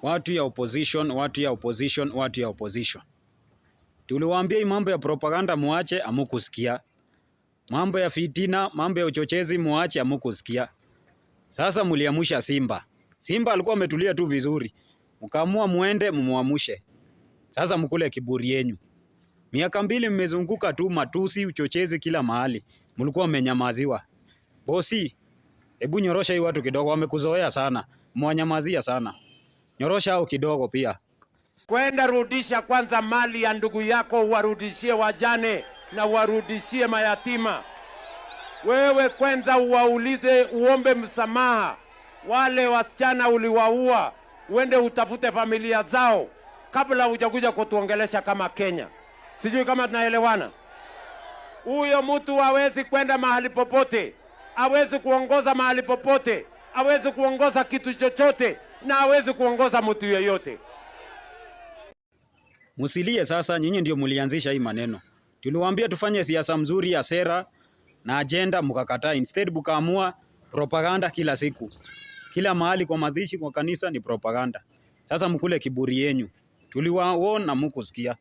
Watu ya opposition, watu ya opposition, watu ya opposition. Tuliwaambia hii mambo ya propaganda muache, hamukusikia. Mambo ya fitina, mambo ya uchochezi muache, hamukusikia. Sasa muliamusha Simba. Simba alikuwa ametulia tu vizuri. Mkaamua muende mumuamushe. Sasa mkule kiburi yenyu. Miaka 2 mmezunguka tu matusi, uchochezi kila mahali. Mlikuwa mmenyamaziwa. Bosi, hebu nyorosha hii watu kidogo, wamekuzoea sana. Mwanyamazia sana. Nyorosha hao kidogo pia. Kwenda rudisha kwanza mali ya ndugu yako, uwarudishie wajane na uwarudishie mayatima. Wewe kwanza uwaulize, uombe msamaha wale wasichana uliwaua, uende utafute familia zao kabla hujakuja kutuongelesha kama Kenya. Sijui kama tunaelewana. Huyo mtu hawezi kwenda mahali popote, hawezi kuongoza mahali popote, hawezi kuongoza kitu chochote, na hawezi kuongoza mtu yeyote. Musilie sasa, nyinyi ndio mlianzisha hii maneno. Tuliwaambia tufanye siasa mzuri ya sera na agenda, mkakataa. Instead mkaamua propaganda kila siku. Kila mahali, kwa mazishi, kwa kanisa ni propaganda. Sasa mkule kiburi yenyu. Tuliwaona, mkusikia.